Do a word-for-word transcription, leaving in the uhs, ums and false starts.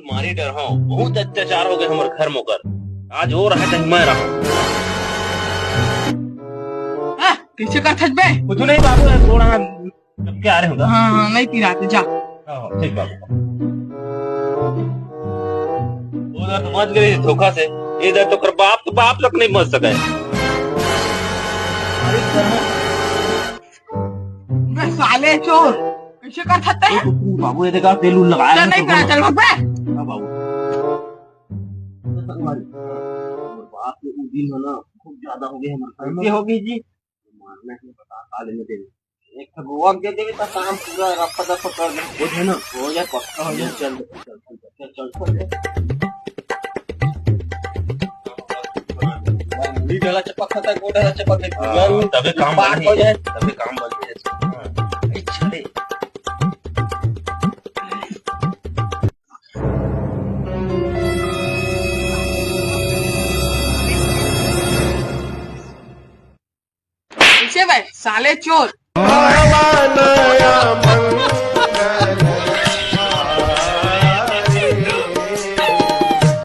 मारी डर हो, बहुत अत्याचार हो गए हमर घर मोकर। आज वो रहा, कहीं मैं रहा। हाँ, कैसे कर थच बे? कुछ नहीं बाबू, थोड़ा सबके आ रहे होगा। हाँ, हाँ, नहीं पिराते, जा। हाँ, हाँ, ठीक बाबू। उधर तो मच गई धोखा से, इधर तो कर बाप, तो बाप तक नहीं मच सका है। अरे, बे साले चोर, कैसे कर सकते हैं? तू, तू बाबू, ये देखा, तेल उल लगाया चल, है नहीं तो करा, चल, भाग बे। हाँ, बाबू। बाप के उ दिन है ना, बहुत ज्यादा हो गया हमारे घर में। गलती हो गई जी। मारना है, बता, साले में दे। एक ठो गोवा के देवे, तो काम पूरा रफ्फा दफ्फा कर दे। हो जाए ना? हो जाए, पक्का हो जाए। चल, चल, चल, चल, चल, चल, चल। नी डला चपक खाता, गोडा चपक है। हाँ, तबे काम पार बने। हो जाए। तबे काम बने। हाँ। इच्छा दे। कैसे भाई, साले चोर।